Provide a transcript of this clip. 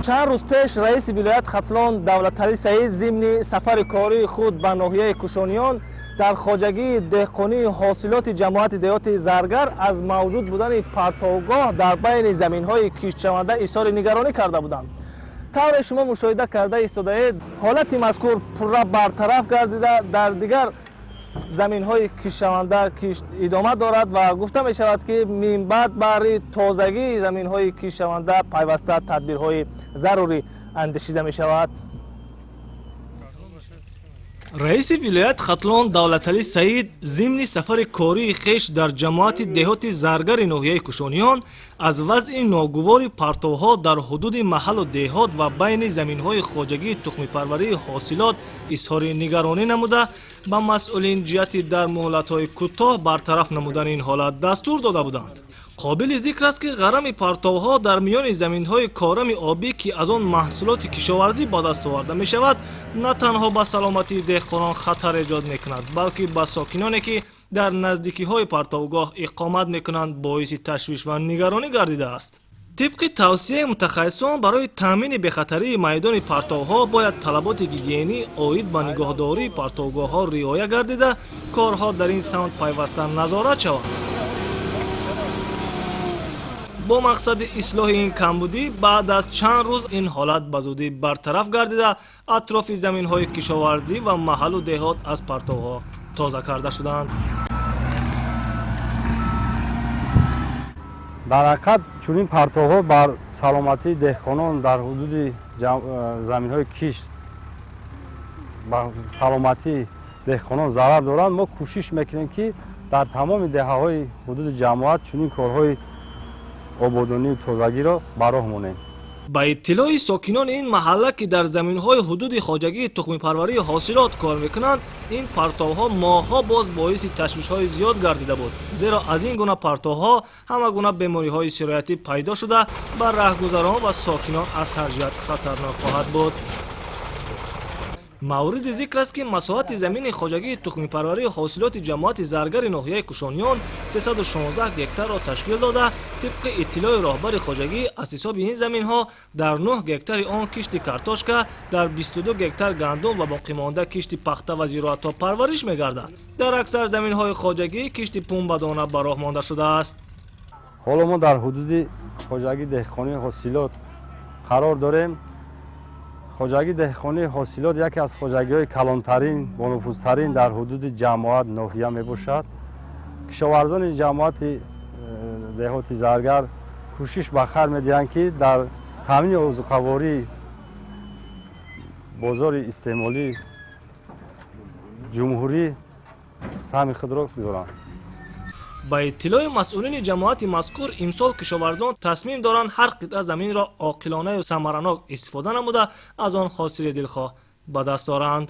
Чанд рӯз пеш раиси вилоят Хатлон Давлаталӣ Саид зимни сафари кории худ ба ноҳияи Кушониён дар хоҷагии деҳқонии ҳосилоти ҷамоати деҳоти Заргар аз мавҷуд будани партовгоҳ дар байни заминҳои киштшаванда изҳори нигаронӣ карда буданд. Тавре шумо мушоҳида карда истодаед, ҳолати мазкур пурра бартараф гардида, дар дигар заминҳои киштшаванда кишт идома дорад ва гуфта мешавад, ки минбаъд баҳри тозагии заминҳои киштшаванда пайваста тадбирҳои зарурӣ андешида мешавад. Раиси вилоят Хатлон Давлаталӣ Саид зимни сафари кории хеш дар ҷамоати деҳоти Заргари ноҳияи Кушониён аз вазъи ногувори партовҳо дар ҳудуди маҳаллу деҳот ва байни заминҳои хоҷагии тухмипарварии ҳосилот изҳори нигаронӣ намуда, ба масъулин ҷиҳати дар муҳлатҳои кӯтоҳ бартараф намудани ин ҳолат дастур дода буданд. Қобили зикр аст, ки ғарами партовҳо дар миёни заминҳои корами обӣ, ки аз он маҳсулоти кишоварзӣ ба даст оварда мешавад, на танҳо ба саломатии деҳқонон хатар эҷод мекунад, балки ба сокиноне, ки дар наздикиҳои партовгоҳ иқомат мекунанд, боиси ташвиш ва нигаронӣ гардидааст. Тибқи тавсияи мутахассисон, барои таъмини бехатарии майдони партовҳо бояд талаботи гигиенӣ оид ба нигоҳдории партовгоҳҳо риоя гардида, корҳо дар ин самт пайваста назорат шаванд. Бо мақсади ислоҳи ин камбудӣ баъд аз чанд рӯз ин ҳолат ба зудӣ бартараф гардида, атрофи заминҳои кишоварзӣ ва маҳаллу деҳот аз партовҳо тоза карда шуданд. Дар ҳақиқат чунин партовҳо бар саломатии деҳқонон дар ҳудуди заминҳои кишт, ба саломатии деҳқонон зарар доранд. Мо кӯшиш мекунем, ки дар тамоми деҳаҳои ҳудуди ҷамоат чунин корҳои ободонию тозагиро ба роҳ монем. Ба иттилои сокинони ин маҳалла, ки дар заминҳои ҳудуди хоҷагии тухмипарварии ҳосилот кор мекунанд, ин партовҳо моҳҳо боз боиси ташвишҳои зиёд гардида буд, зеро аз ин гуна партовҳо ҳама гуна бемориҳои сироятӣ пайдо шуда, ба раҳгузарон ва сокинон аз ҳар ҷиҳат хатарнок хоҳад буд. Мавриди зикр аст, ки масоҳати замини хоҷагии тухмипарварии ҳосилоти ҷамоати Заргари ноҳияи Кушониён 316 гектарро ташкил дода, тибқи иттилои роҳбари хоҷагӣ аз ҳисоби ин заминҳо дар 9 гектари он кишти картошка, дар 22 гектар гандум ва боқимонда кишти пахта ва зироатҳо парвариш мегардад. Дар аксар заминҳои хоҷагӣ кишти пунбадона ба роҳ монда шудааст. Ҳоло мо дар ҳудуди хоҷагии деҳқонии ҳосилот қарор дорем. Хоҷагии деҳқонии ҳосилот яке аз хоҷагиҳои калонтарин, бонуфузтарин дар ҳудуди ҷамоат ноҳия мебошад. Кишоварзони ҷамоати деҳоти Заргар кӯшиш ба хар медиҳанд, ки дар таъмини озуқавории бозори истеъмолии ҷумҳурӣ саҳми худро гузоранд. Ба иттилои масъулини ҷамоати мазкур, имсол кишоварзон тасмим доранд ҳар қитъа заминро оқилонаю самаранок истифода намуда, аз он ҳосили дилхоҳ ба даст оранд.